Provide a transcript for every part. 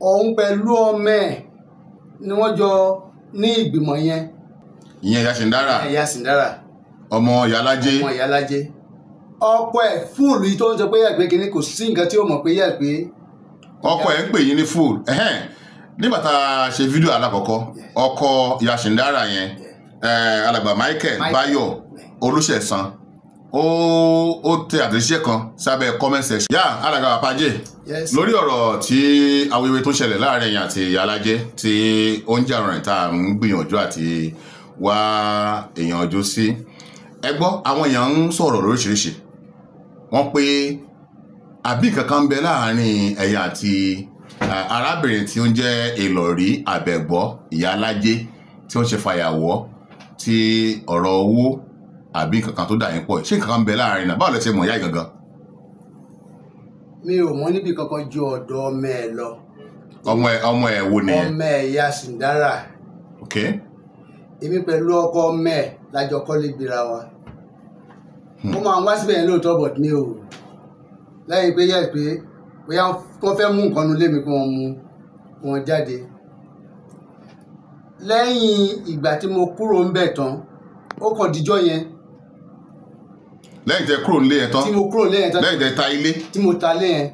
Òun pẹ̀lú ọmọ ẹ̀ ni wọ́n jọ ní ìgbìmọ̀ yẹn. Ìyẹn Ìyá Ṣìndára. Ìyá Ṣìndára. Ọmọ Ìyálájé. Ọmọ Ìyálájé. Ọkọ ẹ̀ fúùlù yìí tó ń sọ pé yẹ pé kínní kò sí nǹkan tí ó mọ̀ pé yẹ pé. Ọkọ ẹ̀ ń pè yín ní fúùlù. Nígbà tá a ṣe fídíò alákọ̀ọ́kọ́, ọkọ Ìyá Ṣìndára yẹn, alàgbà Michael Báyọ̀ Olúṣẹ̀san, ó tẹ àtẹ̀jíṣẹ́ kan sábẹ́ comment section. Yá alàgbà Pàjé, lórí ọ̀rọ̀ tí awuyewuye tó ń ṣẹlẹ̀ láàrin ẹ̀yin àti Ìyálájé tí ó ń jà rìn tá à ń gbìyànjú àti wá èèyàn ojú sí. Ẹ gbọ́, àwọn èèyàn ń sọ̀rọ̀ lóríṣiríṣi. Wọ́n pé àbí kankan ń bẹ láàrin ẹ̀yin àti arábìnrin tí ó ń jẹ́ Ìlọ̀rí Àbẹ̀gbọ́ Ìyálájé tí ó ń ṣe fàyàwọ́ tí ọ̀rọ̀ owó àbí kankan tó dà yín pọ̀. Ṣé kankan ń bẹ láàrin náà? Báwo lẹ ṣe mọ̀ ìyá yìí gangan? Mi ò mọ̀ níbi kankan ju ọ̀dọ̀ ọmọ ẹ̀ lọ. Ọmọ ẹ̀ wo nìyẹn? Ọmọ ẹ̀ Ìyá Ṣìndára. Ok. Èmi pẹ̀lú ọkọ ọmọ ẹ̀ lájọ kọ́lé gbéra wa. Ó máa ń wá síbẹ̀ yẹn lóòótọ́, but mi ò lẹ́yìn pé yẹ́ pé bóyá wọ́n fẹ́ mú nǹkan nulẹ̀ mi kí wọ́n mú wọn jáde. Lẹ́yìn ìgbà tí mo kúrò ń bẹ̀ tán, ó kàn díjọ́ yẹn. Lẹ́yìn tẹ kúrò nílé yẹn tán. Tí mo kúrò nílé yẹn tán. Lẹ́yìn tẹ ta ilé. Tí mo ta ilé yẹn.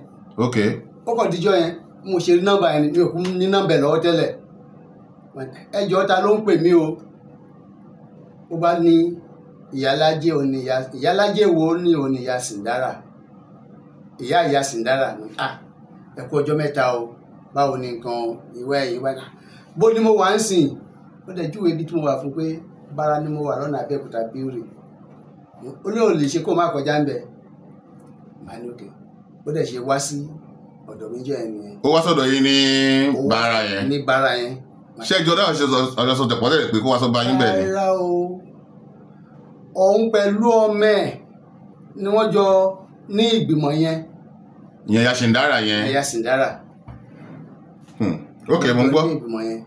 Ok. Ó kàn díjọ́ yẹn, mo ṣe rí nọ́mbà yẹn, mi ò kú ní nọ́mbà ẹ̀ lọ́wọ́ tẹ́lẹ̀. Ẹ jọ̀ọ́ ta ló ń pè mí o? Ó bá ní Ìyálájé òní Ìyálájé wo ní òní Ìyá Ṣìndára. Ìyá Ṣìndára ni, ẹ kú ọjọ́ mẹ́ta o, báwo ni nǹkan ìwé ìwé náà? Bó ni mo wà ń sìn? Ó dẹ̀ júwe ibi tí mo wà fún pé bára ni mo wà lọ́nà Abẹ́òkúta bíúrì. Ó ní òun lè ṣe kó má kọjá ń bẹ̀. Màá ní òkè. Ó dẹ̀ ṣe wá sí ọ̀dọ̀ mi jẹ́ ẹni yẹn. Ó wá sọ̀dọ̀ yín ní bára yẹn. Ní bára yẹn. Ṣé ìjọ náà ṣe ọjọ́ sọ tẹ̀pọ̀ tẹ̀lé pé kó wá sọ bá yín bẹ̀ ni? Rárá o. Òun pẹ̀lú ọmọ ẹ̀ ni wọ́n jọ ní ìgbìmọ̀ yẹn. Ìyẹn Ìyá Ṣìndára yẹn. Ìyá Ṣìndára. Ok, mo ń gbọ́. Ní ìgbìmọ̀ yẹn.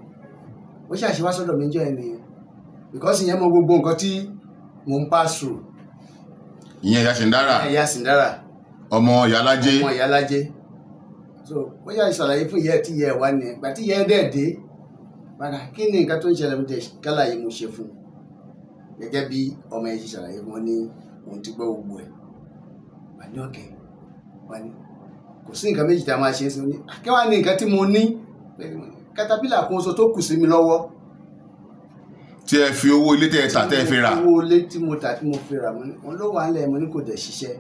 Ó ṣàṣe wá sọ́dọ̀ mi jọ ẹni yẹn. Because ìyẹn mọ gbogbo nǹkan tí mò ń pass through. Ìyẹn Ìyá Ṣìndára. Ìyá Ṣìndára. Ọmọ Ìyálájé. Ọmọ Ìyálájé. So ó ṣàṣe ṣàlàyé fún ìyá ẹ̀ tí ìyá ẹ̀ wá nìyẹn. Ìgbà tí ìyá ẹ̀ dẹ̀ dé, padà kí ni nǹkan tó ń ṣẹlẹ̀ mo kálàyé mo ṣe fún un. Gẹ́gẹ́ bí ọmọ ẹ̀ ṣe ṣàlàyé fún wọn ní òun ti gbọ́ gbogbo ẹ̀. Wà ní ọ̀kẹ́, wà ní kò sí nǹkan méjì tá a máa ṣe é sí ní. Kí wàá ní nǹkan tí mo ní? Katapila kan oṣù tó kù sí mi lọ́wọ́. Tí ẹ fi owó ilé tẹ́ ẹ tà tẹ́ ẹ fi rà. Owó ilé tí mo tà tí mo fi rà, mo ló wà nílẹ̀, mo ní kò dẹ̀ ṣiṣẹ́.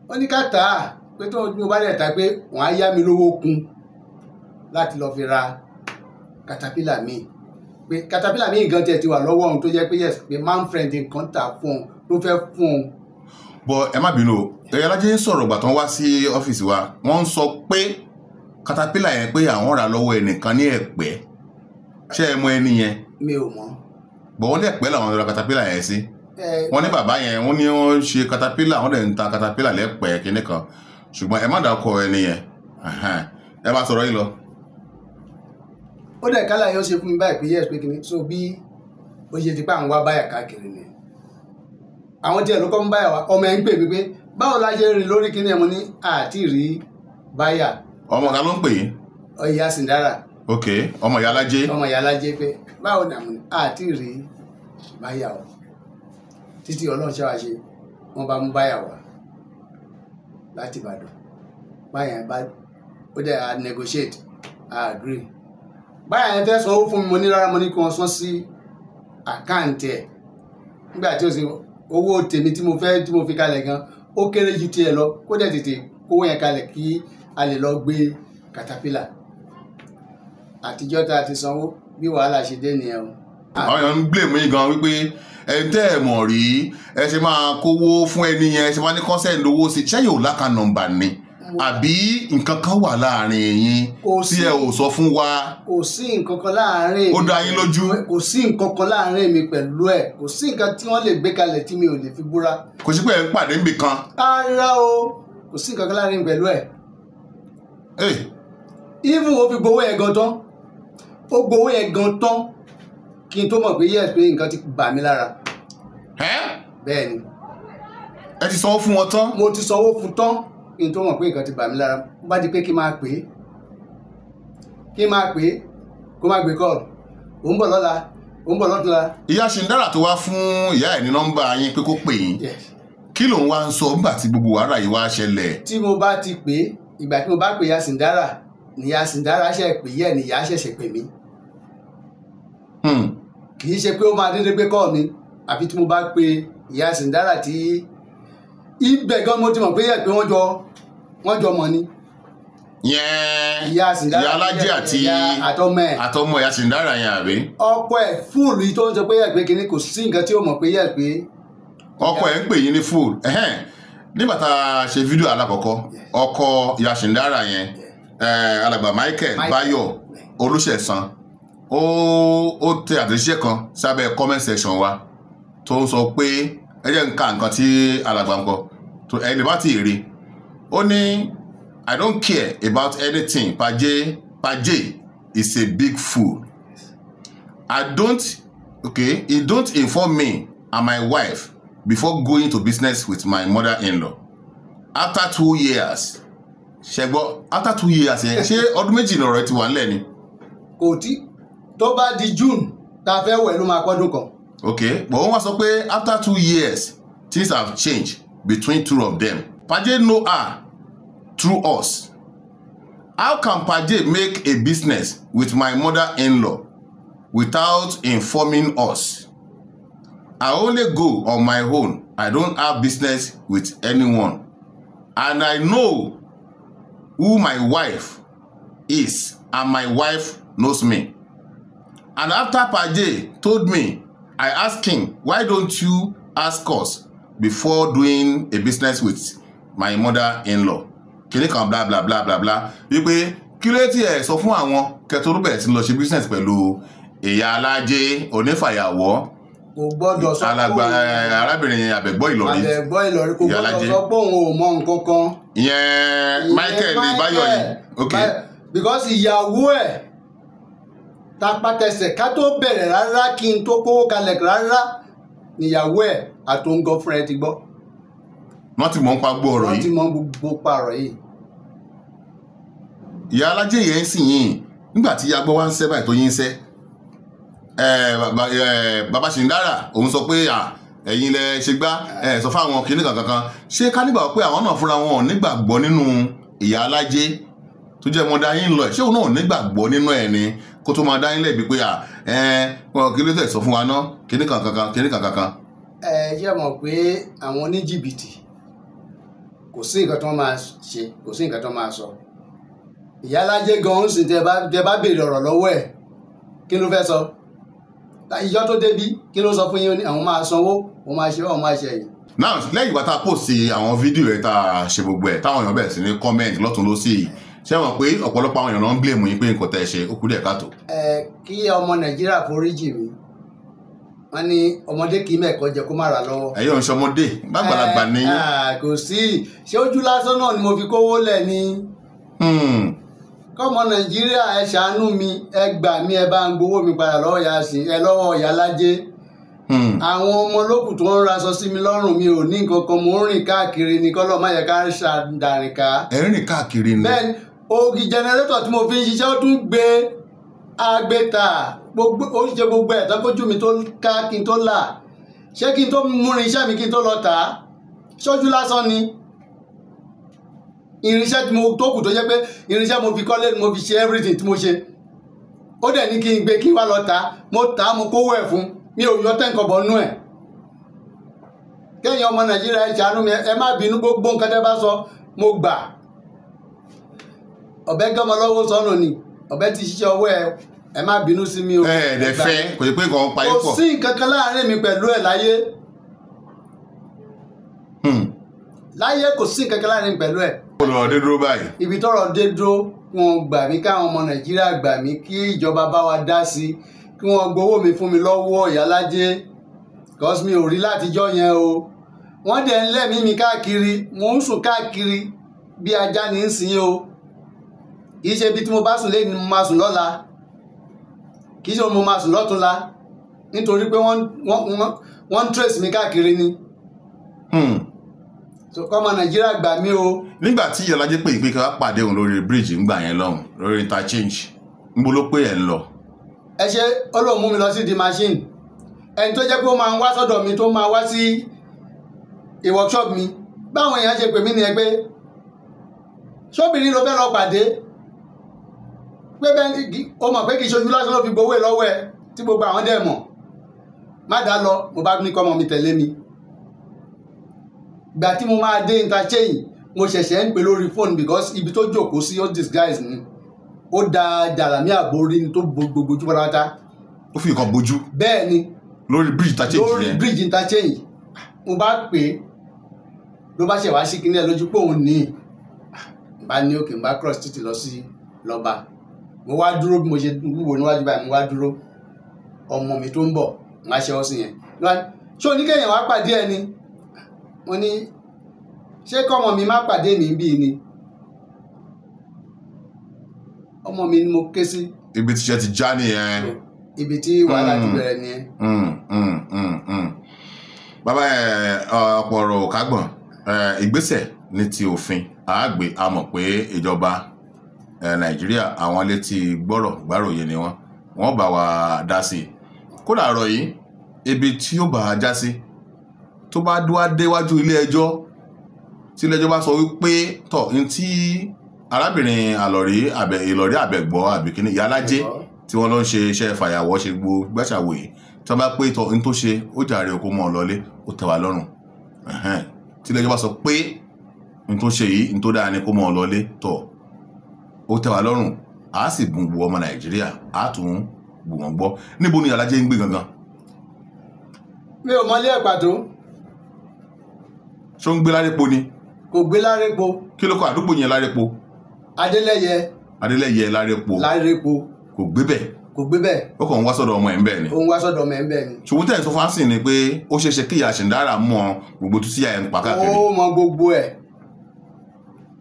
Ó ní ká tà á pé tó mo bá dẹ̀ ta pé wọ́n á yá mi lówó kún láti lọ fi ra katapila mi. Pé katapila mi gan tiẹ̀ ti wà lọ́wọ́ òun tó jẹ́ pé yes, pé man friend nǹkan tà fún òun ló fẹ́ fún òun. Bọ ẹ má bínú o, Ìyálájé ń sọ̀rọ̀ ìgbà tán wá sí ọ́fíìsì wa, wọ́n ń sọ pé katapila yẹn pé àwọn rà lọ́wọ́ ẹnìkan ní Ẹ̀pẹ́. Ṣé ẹ mọ ẹni yẹn? Mi ò mọ̀. Bọ̀ wọ́n ní Ẹ̀pẹ́ làwọn ra katapila yẹn sí. Wọ́n ní bàbá yẹn, wọ́n ní wọ́n ṣe katapila, wọ́n dẹ̀ ń ta katapila lẹ́pẹ́ kinní kan. Ṣùgbọ́n ẹ má dàkọ ẹni yẹn. Ẹ bá sọ̀rọ̀ yìí lọ. Ó dẹ̀ kálá yóò ṣe fún mi báyìí pé yes pé kinní. So bí ó ṣe ti pa àwọn wá báyà káàkiri ni. Àwọn tí ẹ̀ ló kọ́ ń báyà wá, ọmọ ẹ̀ ń pè mí pé báwo la ṣe rìn lórí kinní ẹ̀, mo ní àti rí báyà. Ọmọ ta ló ń pè yín? Ìyá Ṣìndára. Ok, ọmọ Ìyálájé. Ọmọ Ìyálájé pé báwo ni àmọ́ àti rí báyà o. Títí Ọlọ́run ṣe wá ṣe, wọ́n bá mú báyà wá láti Ìbàdàn. Báyà bá ó dẹ̀ a negotiate, a agree. Báyà yẹn fẹ́ sanwó fún mi, mo ní rárá, mo ní kí wọ́n san sí àkáǹtì ẹ̀. Nígbà tí ó ṣe owó tèmi tí mo fẹ́ tí mo fi kalẹ̀ gan, ó kéré ju tiẹ̀ lọ, kó dẹ̀ tètè kówó yẹn kalẹ̀ kí a lè lọ gbé katapila. Àtijọ́ tá a ti sanwó bí wàhálà ṣe dé nìyẹn o. Àwọn èèyàn ń blame yín gan wípé ẹni tẹ́ ẹ̀ mọ̀ rí ẹ ṣe máa kówó fún ẹni yẹn, ẹ ṣe máa ní consent lówó sí, ṣé yóò láka nọ́mbà ni àbí nǹkan kan wà láàrin yín tí ẹ ò sọ fún wa? Kò sí nǹkan kan láàrin mi. Ó dá yín lójú? Kò sí nǹkan kan láàrin mi pẹ̀lú ẹ̀. Kò sí nǹkan tí wọ́n lè gbé kalẹ̀ tí mi ò lè fi búra. Kò sí pé ẹ̀ ń pàdé níbì kan? Rárá o, kò sí nǹkan kan láàrin mi pẹ̀lú ẹ̀. Even ó fi gbowó yẹn gan tán, ó gbowó yẹn gan tán kí n tó mọ̀ pé yes pé nǹkan ti bà mí lára. Bẹ́ẹ̀ ni. Ẹ ti sanwó fún wọn tán? Mo ti sanwó fún tán kí n tó mọ̀ pé nǹkan ti bà mí lára. Ó bá di pé kí n máa pè é, Kí n máa pè é kó má gbé call, òun bọ̀ lọ́la, òun bọ̀ lọ́túnla. Ìyá Ṣìndára tó wá fún ìyá ẹ̀ ní nọ́mbà yín pé kó pè yín, kí lòun wá ń sọ nígbà tí gbogbo wàhálà yìí wá ṣẹlẹ̀? Tí mo bá ti pè é, ìgbà tí mo bá pè ìyá Ṣìndára ni ìyá Ṣìndára ṣe pè yẹ ni ìyá ṣẹ̀ṣẹ̀ pè mí. Kì í ṣe pé ó máa dédé gbé call mi, àfi tí mo bá pè ìyá Ṣìndára tí ibẹ̀ gan mo ti mọ̀ pé yẹ pé wọ́n jọ mọ̀ ni. Yẹn ìyá Ṣìndára, ìyá Alájẹ àti àtọmọ ẹ̀, ìyá Ṣìndára yẹn àbí? Ọkọ ẹ̀ fúùlù yìí tó ń sọ pé yẹ pé kinní kò sí nǹkan tí ó mọ̀ pé yẹ pé. Ọkọ ẹ̀ ń pè yín ní fúùlù. Nígbà tá a ṣe fídíò alákọ̀ọ́kọ́, ọkọ ìyá Ṣìndára yẹn, alàgbà Michael Báyọ̀ Olúṣẹ̀san, ó tẹ àtẹ̀jíṣẹ́ kan sábẹ́ comment section wa tó ń sọ pé ẹ jẹ́ n ka nǹkan tí alàgbà ń kọ ẹni bá ti rí. Ó ní, "I don't care about anything. Paje is a big fool. I don't, okay, he don't inform me and my wife before going to business with my mother-in-law. After 2 years." Ṣẹgbọ́, after 2 years yẹn, ṣé ọdún 2 lọ̀rọ̀ ti wà nílẹ̀ ni? Kò tí tó bá di June tá a fẹ́ wẹ̀ ló máa pọ́dún kan. Okay, but wọ́n wá sọ pé after 2 years, things have changed between two of them. Paje know her through us. How can Paje make a business with my mother-in-law without informing us? I only go on my own. I don't have business with anyone. And I know who my wife is, and my wife knows me. And after Paje told me, I asked him, why don't you ask us before doing a business with my mother-in-law?" Kìnìún kan bla bla bla bla bla, wípé kí ló tí ẹ sọ fún àwọn kẹtọ bẹ̀rẹ̀ sí lọ ṣe business pẹ̀lú ìyá Alájẹ onífàyàwọ́? Kò gbọ́dọ̀ sọ pé Alàgbà arábìnrin Àbẹ̀gbọ́ Ìlọrí. Àbẹ̀gbọ́ Ìlọrí, kò Ìyá gbọ́dọ̀ Alájẹ. sọ pé òun ò mọ nǹkan kan. Ìyẹn Michael Báyọ̀ yìí, ok. Because ìyàwó ẹ̀ tapatẹsẹ̀ ká tó bẹ̀rẹ̀ rárá, kí n tó kówó kalẹ̀ rárá, níyàwó ẹ̀ àtòǹgọ̀ fúnra ẹ̀ ti gbọ́. Wọ́n ti mọ̀ ń pa gbọ́ ọ̀rọ̀ Wọ́n ti yìí. mọ gbogbo parọ̀ yìí. Ìyá Alájẹ yẹn ń sìn yín nígbà tí agbọ́ wá ń sẹ́ báyìí tó yín ń sẹ́ bàbá Ṣìndára, òun sọ pé à ẹ̀yin lẹ ṣe gbá ẹ sọ fáwọn kinní kankan. Ṣé ká nígbà pé àwọn náà fúnra wọn ò nígbàgbọ́ nínú ìyá Alájẹ tó jẹ́ mọ́dá yín lọ ẹ̀? Ṣé òun náà ò nígbàgbọ́ nínú ẹ̀ ni kó tó máa dá yín lẹ́bi pé à ẹ wọn kí ló tẹ̀ sọ fún wa ná kinní kankan kinní kankan? Ẹ ṣe mọ̀ pé àwọn oníjìbìtì, kò sí nǹkan tó máa ṣe, kò sí nǹkan tó máa sọ. Ìyá Alájẹ gan ń sìn, tẹ bá béèrè ọ̀rọ̀ lọ́wọ́ ẹ̀, kí ló fẹ́ sọ? Ìjọ tó débí, kí ló sọ fún yín? Ó ní àwọn máa sanwó, òun máa ṣe, òun máa ṣe yìí. Now, lẹ́yìn ìgbà tá a post àwọn fídíò rẹ̀, tá a ṣe gbogbo ẹ̀, táwọn èèyàn bẹ̀rẹ̀ sí ní comment lọ́tún lọ́sì, ṣé wọn pé ọ̀pọ̀lọpọ̀ àwọn èèyàn náà ń blame yín pé nǹkan tẹ́ ẹ ṣe ó kú díẹ̀ káàtó? Ẹ kí ọmọ Nàìjíríà foríjì mi. Wọ́n ní ọmọdé kì í mẹ̀kọ́ jẹ kó má ra lọ́wọ́. Ẹ̀yin ò ń ṣọmọdé, gbàgbàlagbà ní. Kò sí, ṣé ojú lásán náà ni mo fi kówó lẹ̀ ni? Kọ́mọ Nàìjíríà, ẹ ṣàánú mi, ẹ gbà mí, ẹ bá ń gbowó mi padà lọ́wọ́ ìyá sí ẹ lọ́wọ́ ìyá Lájẹ. Àwọn ọmọ olókùn tó ń raṣọ sí mi lọ́rùn, mi ò ní nǹkan kan, mò ń rìn káàkiri ni, kọ́lọ́ má yẹ ká ṣàdàrìn ká. Ẹ̀ ń rìn káàkiri ni. Bẹ́ẹ̀ni, ogi generator tí mo fi ń ṣiṣẹ́, ó tún gbé agbéta gbogbo, ó ṣe gbogbo ẹ̀ tán kójú mi tó ká kí n tó là. Ṣé kí n tó múrin iṣẹ́ mi kí n tó lọ tà á, ṣojú lásán ni? Irinṣẹ́ tí mo tó kù, tó jẹ́ pé irinṣẹ́ mo fi kọ́lé, mo fi ṣe everything tí mo ṣe, ó dẹ̀ ní kí n gbé kí n wá lọ tà á. Mo tà á, mo kówó ẹ̀ fún mi, ò yọ tẹ́ǹkọ̀bọ̀ nú ẹ̀. Kẹ́yìn ọmọ Nàìjíríà, ẹ ṣàánú mi, ẹ má bínú. Gbogbo nǹkan tẹ́ bá sọ, mo gbà. Ọ̀bẹ gọ́mọ lọ́wọ́ sọnù ni, ọ̀bẹ ti ṣiṣẹ́ ọwọ́ ẹ. Ẹ má bínú sí mi o. Ẹ ẹ̀ dẹ̀ fẹ́ kò sí pé nǹkan pa yín Kò pọ̀. sí nǹkan kan láàrin mi pẹ̀lú ẹ̀ láyé. Láyé, kò sí nǹkan kan láàrin mi pẹ̀lú ẹ̀. Ó lọ dé dúró báyìí. Ibi tọ́rọ̀ dé dúró, kí wọ́n gbà mí, káwọn ọmọ Nàìjíríà gbà mí, kí ìjọba bá wa dá sí i, kí wọ́n gbowó mi fún mi lọ́wọ́ Ìyálájé, cause mi ò rí látijọ́ yẹn o. Wọ́n dẹ̀ ń lẹ́mìí mi káàkiri, mò ń sùn káàkiri bí ajá ní í sìn o. Kì í ṣe ibi tí mo bá sùn lẹ́yìn ni mo máa sùn lọ́la, kì í ṣe mo máa sùn lọ́túnla, nítorí pé wọ́n ń trace mi káàkiri ni. So kọ́mọ Nàìjíríà gbà mí o. Nígbà tí Ìyálájé pè pé ká pàdé òun lórí bíríìjì ńgbà yẹn lọ́hùn, lórí interchange, Níbo ló pé ẹ̀ ń lọ? Ẹ ṣe, ó lóun mú mi lọ sí di machine. Ẹni tó jẹ́ pé ó máa ń wá sọ́dọ̀ mi, tó máa wá sí workshop mi, báwọn èèyàn ṣe pè mí nìyẹn pé ṣóbìnrin ló fẹ́ lọ pàdé, pé bẹ́ẹ̀ ó mọ̀ pé kì í ṣojú lásán ló fi gbowó ẹ̀ lọ́wọ́ ẹ̀ tí gbogbo àwọn dẹ̀ mọ̀. Má dá lọ, mo bá ní kọ́mọ mi tẹ̀lé mi. Ìgbà tí mo máa dé interchange, mo ṣẹ̀ṣẹ̀ ń pè lórí fóònù because ibi tó jókòó sí ó disguise ni, ó da jàlámí àbórí ni tó bo gbogbo ojú pátápátá. Ó fi nǹkan bojú. Bẹ́ẹ̀ ni. Lórí bridge interchange lórí yẹn. Bridge interchange. Mo bá pè é, ló bá ṣe wá sí kíní ẹ lójú pé òun ní bá ní òkè, n bá cross títì lọ sí lọ́ba. Mo wá dúró bí mo ṣe wúwo níwájú báyìí, mo wá dúró, ọmọ mi tó ń bọ̀ ń wá ṣẹ́wọ́ sí yẹn. Ṣé oníkẹyìn wá pàdé ẹ ni? Mo ní ṣé kọ́mọ mi má pàdé mi bí ni? Ọmọ mi ni mo ké sí. Ibi tíṣẹ́ ti já nìyẹn. Ibi tí wàhálà ti bẹ̀rẹ̀ nìyẹn. Bàbá ẹ, ọ̀pọ̀ ọ̀rọ̀ ò kágbọ̀n. Ìgbésẹ̀ ní ti òfin àágbé, a mọ̀ pé ìjọba Nàìjíríà àwọn létí gbọ́rọ̀ gbáròyé ni wọ́n bá wa dá sí i. Kódà ọ̀rọ̀ yìí, ibi tí ó bá a já sí, tó bá dúwá déwájú ilé ẹjọ́, tí ilé ẹjọ́ bá sọ wípé tọ̀ ní tí arábìnrin àlọ́rí àbẹ̀ ìlọ́rí àbẹ̀gbọ́ àbí kíní Ìyálájé tí wọ́n lọ ń ṣe iṣẹ́ fàyàwọ́ ṣe gbogbo gbàṣàwò yìí, tí wọ́n bá pé tọ̀ ní tó ṣe ó jàre oko mọ́ ọ lọlé, ó tẹ́ wa lọ́rùn. Tí ilé ẹjọ́ bá sọ pé ní tó ṣe yìí ní tó dáa ni kó mọ́ ọ lọlé, tọ̀ ó tẹ́ wa lọ́rùn, a sì bùn bu ọmọ Nàìjíríà, a tún bù wọ́n gbọ́. Níbo ni Ìyálájé ń gbé gangan? Mi ò mọlé ẹ̀ pàtó. Ṣó ń gbé Lárépo ni? Kò gbé Lárépo. Kí ló kọ àdúgbò yẹn Lárépo? Adélẹ́yẹ. Adélẹ́yẹ Lárépo. Lárépo. Kò gbé bẹ̀. Kò gbé bẹ̀. Ó kàn ń wá sọ́dọ̀ ọmọ ẹ̀ ń bẹ̀ ni. Ó ń wá sọ́dọ̀ ọmọ ẹ̀ ń bẹ̀ ni. Ṣùgbọ́n tẹ̀ ń sọ fáńsì ni pé ó ṣeé ṣe kí ìyá Ṣìndára mọ gbogbo tó síyà ẹ̀ ń pa káàkiri. Ó mọ gbogbo ẹ̀.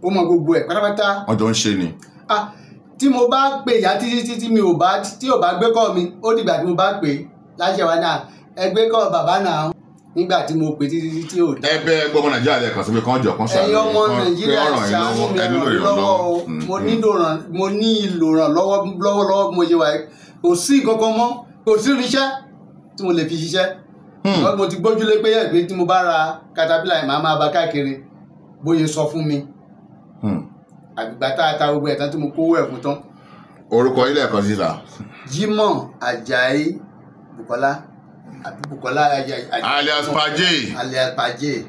Ó mọ gbogbo ẹ̀ pátápátá. Wọ́n jọ ń ṣe ni. Ah, tí mo bá pè ìyá títí títí mi ò bá tí ò bá gbé kọ́ mi, ó dìgbà tí mo bá pè láṣẹ wa náà ẹ gbé kọ́ bàbá náà nígbà tí mo pè títí títí ò dá. Ẹ bẹ gbọ́ ọmọ Nàìjíríà lẹ́ẹ̀kan sí pé kán jọ kán ṣàánú Ẹ̀yin ọmọ kán- pé Nàìjíríà ọ̀ràn yín ṣàánú lọ́wọ́, mi, ẹ ràn nílò mí lọ́wọ́ o. ìrànlọ́wọ́. Mo ní ìlò ìrànlọ́wọ́ lọ́wọ́lọ́wọ́ bí mo ṣe wà yìí. Kò sí nǹkan kan mọ́, kò sí irinṣẹ́ tí mo lè fi ṣiṣẹ́. Ṣùgbọ́n mo ti gbójúlé pé ẹ̀gbẹ́ tí mo bá ra caterpillar yẹn, màá máa bá káàkiri bóyá sọ fún mi. Àgbà tá a ta gbogbo ẹ̀ tán tí mo kówó ẹ̀ fún tán. Orúkọ ilé ẹ̀kọ́ sí ta. Jimoh Ajayi Bukola àbí Bukola Ajayi. Alias Paje. Alias Paje.